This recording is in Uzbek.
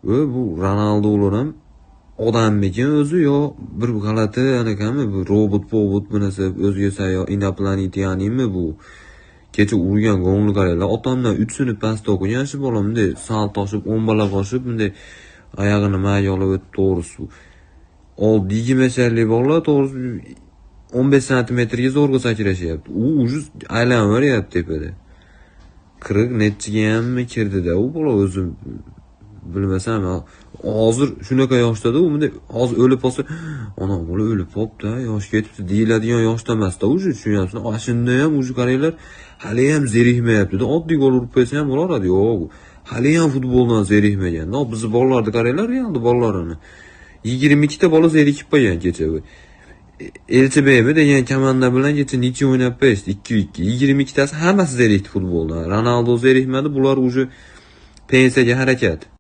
Bu Ronaldolar ham odammikin o'zi yo bir g'alati anaqami, bu robot pobot bir narsa, o'ziga sayyor инопланетянин mi bu? Kecha urgan golni qaranglar, otamdan 3 sinf pastda o'qigan shu bola bunday salto oshib, o'mbalab oshib, bunday oyog'ini maga olib o'tdi, to'g'risi. Oldi 20 yasharlik bola, to'g'risi, 15 santimetrga zo'rg'a sakrashyapti. U уже aylanaveryapti tepada. 40 nechigayammi kirdida u bola o'zi, bilmasam, hozir shunaqa yoshdada u bunday hozir o'lib qolsa, "Ona, bola o'lib qolibdi, yosh ketibdi", deyiladigan yoshda emasda уже, tushunyapsizmi? Ana shunda ham уже qaranglar, haliyam zerikmayaptida. Oddiy gol urib qo'ysa ham bo'laveradi. Yo'q, haliyam futboldan zerikmagan. Bizni bolalarni qaranglar, Realni bolalarini. 22 ta bola zerikib qo'ygan kecha. Elchibeymi degan komanda bilan kecha ничья o'ynab qo'yishdi, 2-2. 22 tasi hammasi zerikdi futboldan. Ronaldo zerikmadi, bular уже pensiyaga harakat.